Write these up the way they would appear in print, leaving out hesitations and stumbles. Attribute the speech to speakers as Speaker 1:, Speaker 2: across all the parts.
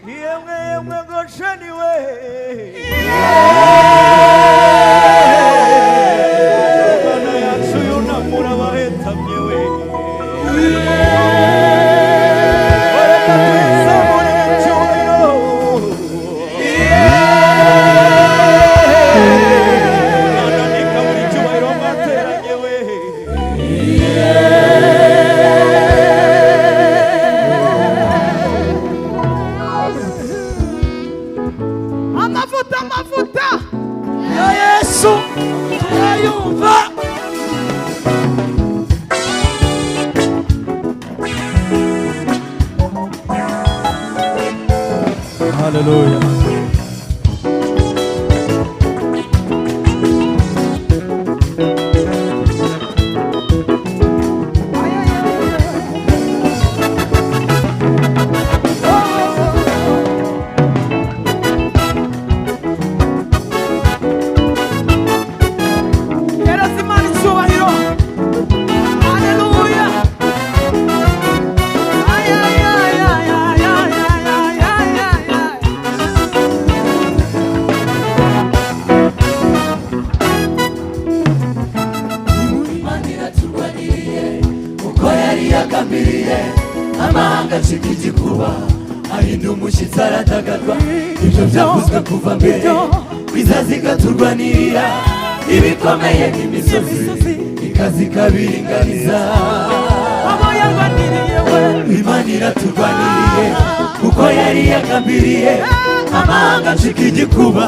Speaker 1: Yemwe yemwe Gosheni we. Imana yacu yunamura abahetamye we. Reka twizamure icyubahiro. Imana ntikabure icyubahiro mwateranye we.
Speaker 2: Amavuta, amavuta.
Speaker 3: Ya Yesu turayumva.
Speaker 1: Hallelujah.
Speaker 2: Hereza Imana icyubahiro. Haleluya. Ay, ay, ay, ay, ay, ay, ay, ay, ay, ay.
Speaker 3: Imana iraturwaniriye uko yari yagambiriye, amahanga acika igikuba, ahinda umushyitsi, aradagadwa. Ibyo byavuzwe kuva mbere bizaza igaturwanirira, ibikomeye nk'imisozi ikaza ikabiringaniza.
Speaker 2: Abo yarwaniriye we.
Speaker 3: Imana iraturwaniriye kuko yari yagambiriye, amahanga acika igikuba,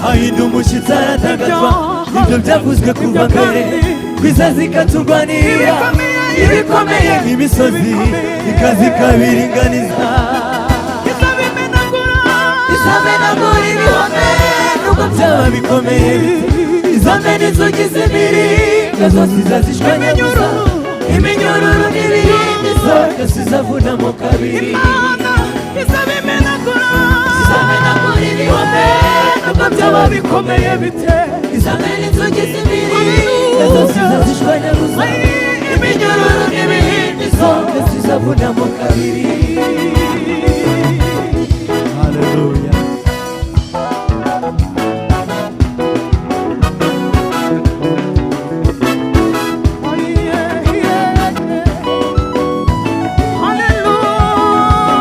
Speaker 3: ahinda umushyitsi, aradagadwa. Ibyo byavuzwe kuva mbere bizaza ikaturwanirira, ibikomeye nk'imisozi ikaza ikabiringaniza.
Speaker 2: Izabimenagura.
Speaker 3: Izamenagura ibihome nubwo byaba bikomeye, izamena inzugi z'imiringa zose izazishwanyaguza, iminyururu n'ibindi zose izavunamo kabiri.
Speaker 2: Imana izabimenagura.
Speaker 3: Izamenagura ibihome nubwo byaba bikomeye
Speaker 2: bite.
Speaker 3: Izamena inzugi z'imiringa zose izazishwanyaguza, iminyururu n'ibindi zose izavunamo kabiri.
Speaker 1: Hallelujah.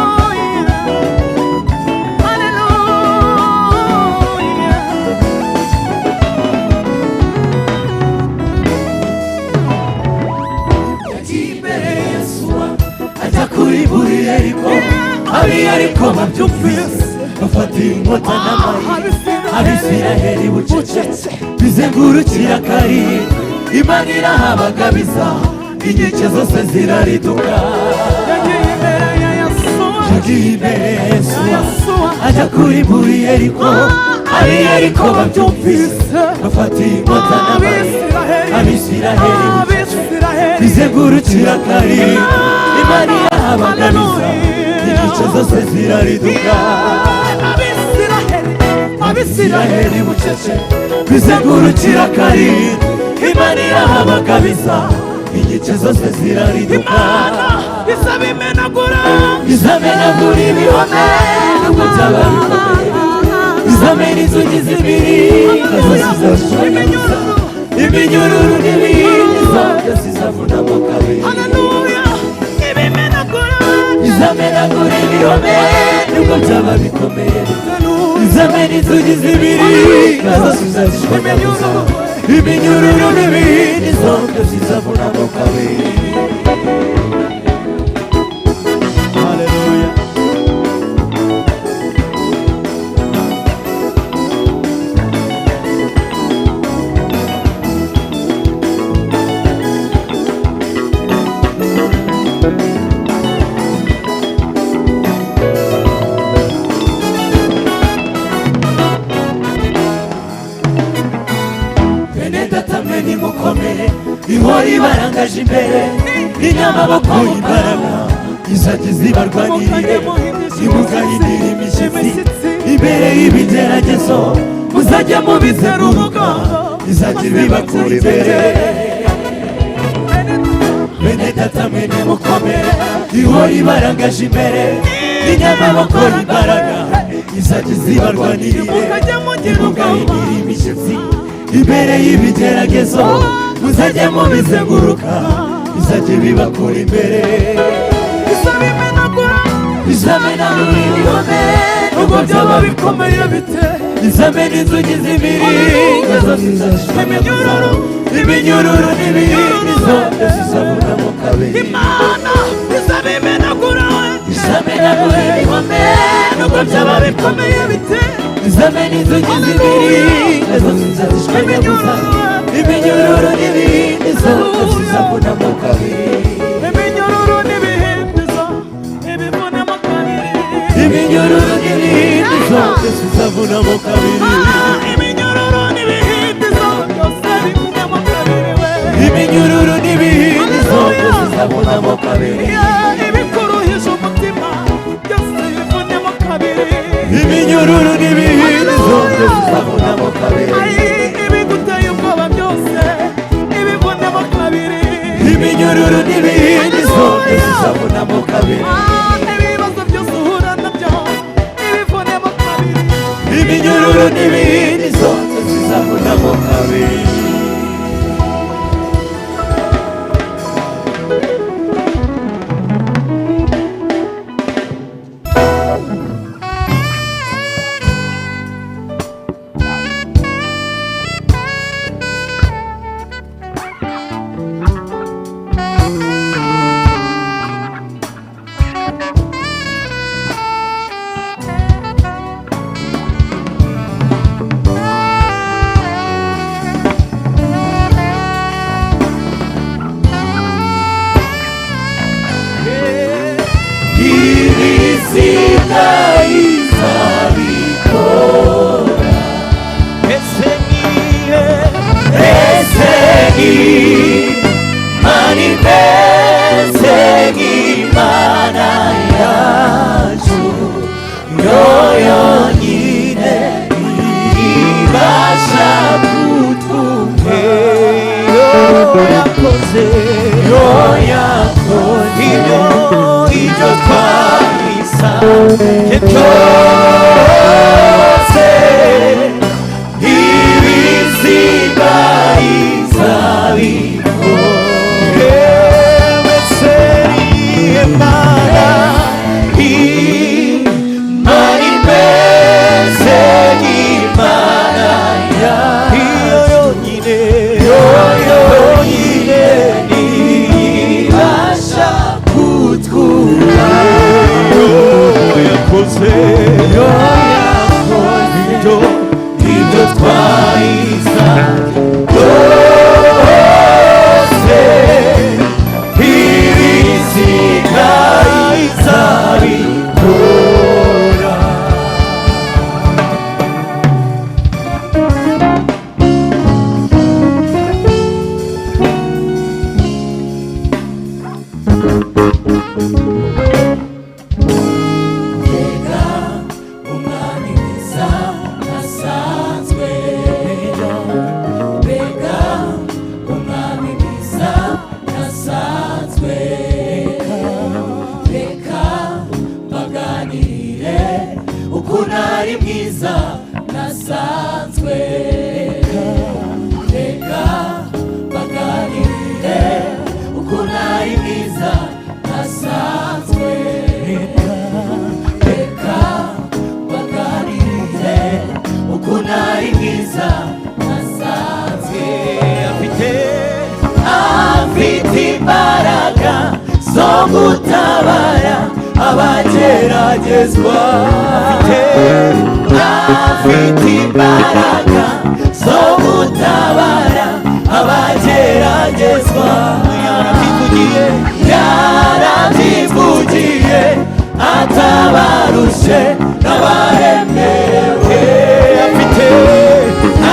Speaker 2: Hallelujah. Hallelujah.
Speaker 3: Yagiye imbere ya Yosuwa, ajya kuri buri Yeriko. Ab'i Yeriko babyumvise bafata inkota n'amabuye, Abisiraheli bucece bizengurukira karindwi. Imana irahabagabiza, inkike zose zirariduka.
Speaker 2: Yagiye imbere ya Yosuwa.
Speaker 3: Yagiye imbere ya Yosuwa,
Speaker 2: Yosuwa.
Speaker 3: ajya kuri buri Yeriko. Ab'i Yeriko babyumvise bafata inkota n'amabuye,
Speaker 2: Abisiraheli.
Speaker 3: Abisiraheli bucece
Speaker 2: Abisiraheli.
Speaker 3: bizengurukira karindwi. Imana irahabagabiza, inkike zose zirariduka.
Speaker 2: Abisiraheli. Abisiraheli.
Speaker 3: Abisiraheli bucece bizengurukira karindwi. Imana irahabagabiza, inkike zose zirariduka.
Speaker 2: Imana izabimenagura.
Speaker 3: Izamenagura ibihome nubwo byaba bikomeye, izamena inzugi z'imiringa zose izazishwanyaguza, iminyururu n'ibindi zose zizavunamo kabiri.
Speaker 2: Haleluya. Ibimenagura.
Speaker 3: Izamenagura ibihome nubwo byaba bikomeye, izamena inzugi z'imiringa zose izazishwanyaguza, iminyururu n'ibindi zose zizavunamo kabiri.
Speaker 1: Hallelujah.
Speaker 3: Bene data mwe nimukomere, ihora ibarangaje imbere inyamaboko y'imbaraga izajya zibarwanirire. Nimugahindira imishyitsi imbere y'ibigeragezo, muzajya mubizenguruka, izajya ibibakura imbere. Bene data mwe nimukomere, ihora ibarangaje imbere. Inyamaboko imbaraga izajya zibarwanirire.
Speaker 2: Mukajya mugira ubwoba.
Speaker 3: Ntimugahindire imishyitsi imbere y'ibigeragezo, muzajye mubizenguruka, bizajye bibakura imbere.
Speaker 2: Izabimenagura.
Speaker 3: Bizamenagura ibihome
Speaker 2: Nubwo byaba bikomeye bite.
Speaker 3: Izamena inzugi z'imiringa zose izazishwanyaguza. Iminyururu n'ibindi zose zizavunamo kabiri.
Speaker 2: Imana izabimenagura.
Speaker 3: Izamenagura ibihome
Speaker 2: Nubwo byaba bikomeye bite.
Speaker 3: Izamena inzugi z'imiringa zose izazishwanyaguza. Iminyururu n'ibindi zose zizavunamo kabiri.
Speaker 2: Iminyururu n'ibihindizo ibivunemo kabiri.
Speaker 3: Iminyururu n'ibindi zose zizavunamo kabiri.
Speaker 2: Ah, iminyururu n'ibihindizo byose bivunemo kabiri we.
Speaker 3: Iminyururu n'ibindi zose zizavunamo kabiri.
Speaker 2: Yeah, ibikuruhije umutima byose bivunemo kabiri.
Speaker 3: Iminyururu n'ibindi zose zizavunamo kabiri.
Speaker 2: Ay, ibiguteye ubwoba byose ibivunemo kabiri.
Speaker 3: Iminyururu n'ibindi zose zizavunamo kabiri.
Speaker 2: Ah, ibibazo byose uhura nabyo ibivunemo kabiri.
Speaker 3: Iminyururu n'ibindi zose zizavunamo kabiri. Ibisiga izabikora.
Speaker 1: Ese nihe?
Speaker 3: Ese ni mani meze nk'Imana yacu, yo yonyine ibasha kutwumva.
Speaker 1: Yo yakoze.
Speaker 3: Yo yakoze
Speaker 1: Ibyo twahisabye
Speaker 3: byose, ibisiga izabikora.
Speaker 1: Ese nihe Mana?
Speaker 3: Imana imeze nk'Imana yacu,
Speaker 1: Iyo yonyine,
Speaker 3: yo
Speaker 1: yonyine
Speaker 3: ibasha kutwumva.
Speaker 1: Yo yakoze.
Speaker 3: Yo yakoze
Speaker 1: Ibyo
Speaker 3: ibyo twayisabye byose, ibisiga izabikora. Mbega umwami mwiza asanzwe, mbega umwami mwiza asanzwe. Reka mbaganirire ukuntu ari mwiza nasanzwe. Reka mbaganirire ukuntu ari mwiza nasanzwe. Reka mbaganirire ukuntu ari mwiza nasanzwe.
Speaker 1: Afite
Speaker 3: Afite imbaraga zo gutabara abageragezwa. Afite imbaraga zo gutabara abageragezwa.
Speaker 1: Yarabyivugiye.
Speaker 3: Yarabyivugiye atabarushe n'abaremerewe.
Speaker 1: Afite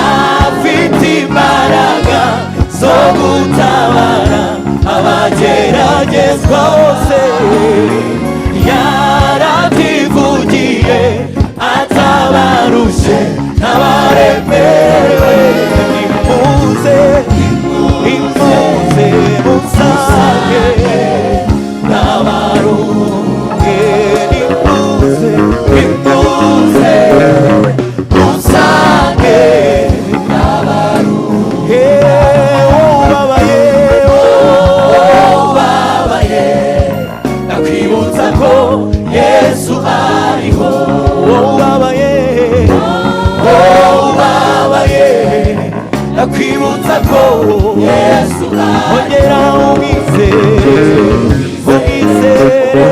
Speaker 3: Afite imbaraga zo gutabara abageragezwa bose. Yarabyivugiye atabarushe n'abaremerewe.
Speaker 1: Nimuze, nimuze musange.
Speaker 3: N'abaruhe.
Speaker 1: Nimuze. Ndakwibutsa ko
Speaker 3: Yesu
Speaker 1: ongera umwizere, umwizere,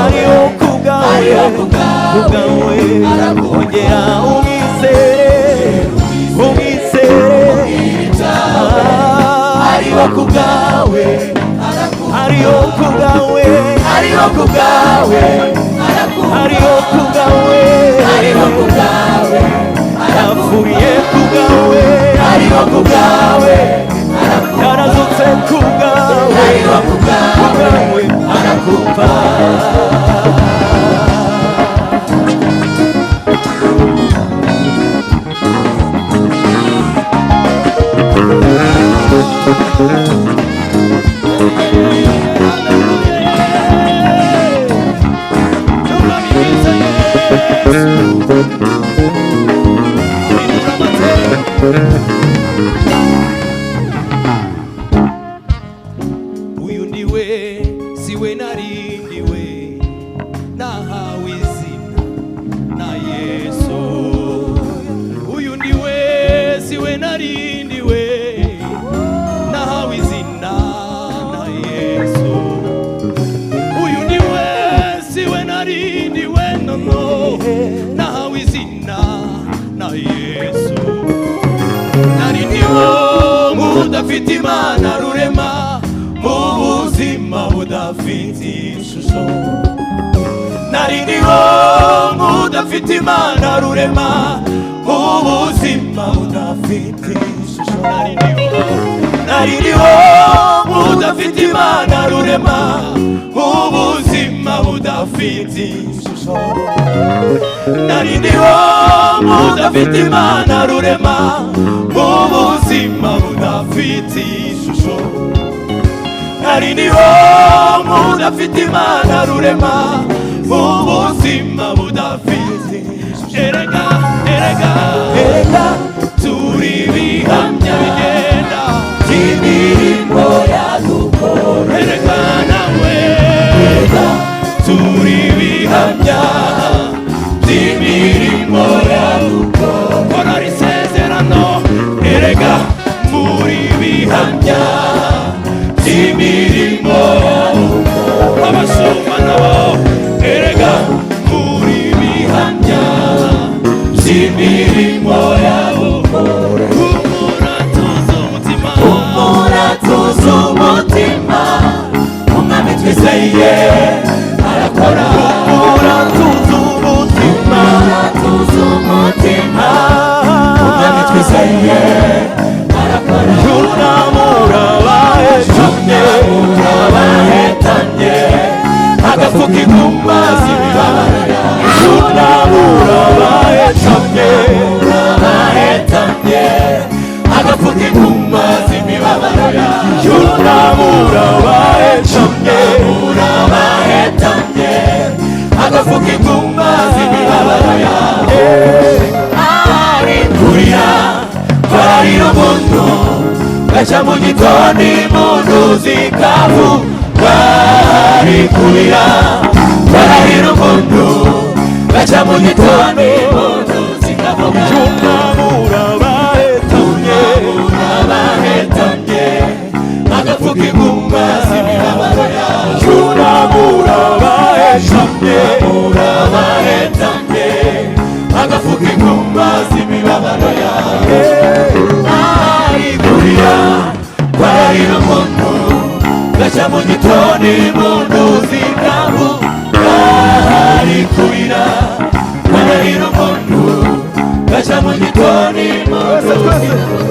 Speaker 1: ariho kubwawe,
Speaker 3: Ariho kubwawe,
Speaker 1: kubwawe. Ongera umwizere, umwizere,
Speaker 3: ariho kubwawe,
Speaker 1: ariho kubwawe,
Speaker 3: ariho kubwawe,
Speaker 1: ariho kubwawe,
Speaker 3: ariho kubwawe,
Speaker 1: yapfuye kubwawe,
Speaker 3: ariho kubwawe,
Speaker 1: yarazutse kubwawe,
Speaker 3: ariho kubwawe,
Speaker 1: kubwawe arakumva.
Speaker 2: Uyu ndiwe siwe narindiwe, nahawe izina na Yesu. Uyu ndiwe siwe narindiwe, nahawe izina na Yesu. Uyu ndiwe siwe narindiwe, nono nahawe izina na Yesu. Narindiwe nk'udafite Imana rurema, mu buzima budafite ishusho. Narindiwe nk'udafite Imana rurema, mu buzima budafite ishusho. Narindiwe nk'udafite Imana rurema, mu buzima budafite ishusho. Narindiwe nk'udafite Imana rurema, mu buzima budafite ishusho. Narindiwe nk'udafite Imana rurema, mu buzima budafite ishusho. Erega, erega,
Speaker 1: Erega
Speaker 2: turi ibihamya bigenda
Speaker 3: imirimo yadukora,
Speaker 2: Erega nawe, turi ibihamya by'imirimo yadukora. Kora isezerano, erega muri bihamya by'imirimo yadukora. Abashumba nabo, erega muri bihamya by'imirimo yadukora. Humura tuzi umutima,
Speaker 3: Humura tuzi umutima, umwami twizeye arakora.
Speaker 1: Humura tuzi umutima,
Speaker 3: Humura tuzi umutima, umwami twizeye arakora.
Speaker 1: Yunamura abahetamye,
Speaker 3: Abahetamye agafuka inkumba z'imibabaro,
Speaker 1: yunamura abahetamye,
Speaker 3: abahetamye agafuka inkumba z'imibabaro,
Speaker 1: yunamura abahetamye,
Speaker 3: abahetamye agafuka inkumba z'imibabaro yawe. Ari kurira twararira umuntu gaca mu gitondo impundu zikavu. Bari kurira twararira umuntu gaca mu gitondo impundu zikavuga.
Speaker 1: Yunamura abahetamye,
Speaker 3: Abahetamye agafuka inkumba z'imibabaro yawe,
Speaker 1: yunamura abahetamye,
Speaker 3: abahetamye agafuka inkumba z'imibabaro yawe. Ari kurira twararira umuntu gaca mu gitondo impundu zikavu. Ari kurira twararira umuntu gaca mu gitondo impundu zikavu.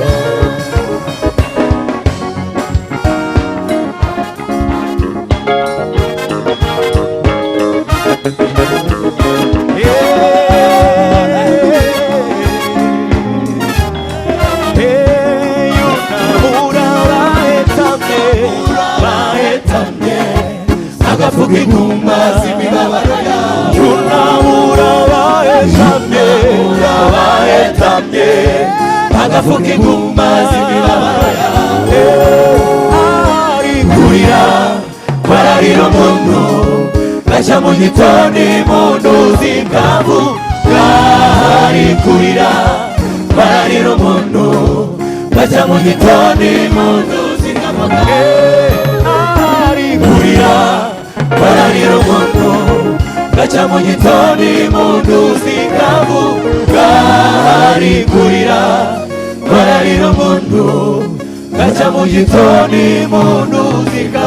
Speaker 1: Yunamura abahetamye,
Speaker 3: Abahetamye agafuka inkumba z'imibabaro yawe,
Speaker 1: yunamura abahetamye,
Speaker 3: abahetamye agafuka inkumba z'imibabaro yawe.
Speaker 1: Ari
Speaker 3: Kurira twararira umuntu gaca mu gitondo impundu zikavu. Ari kurira twararira umuntu Gacya mu gitondo impundu zikavuga.
Speaker 1: Ahari
Speaker 3: Kurira bararira umuntu. Gacya mu gitondo impundu zikavuga. Hari kurira bararira umuntu. Gacya mu gitondo impundu zikavuga.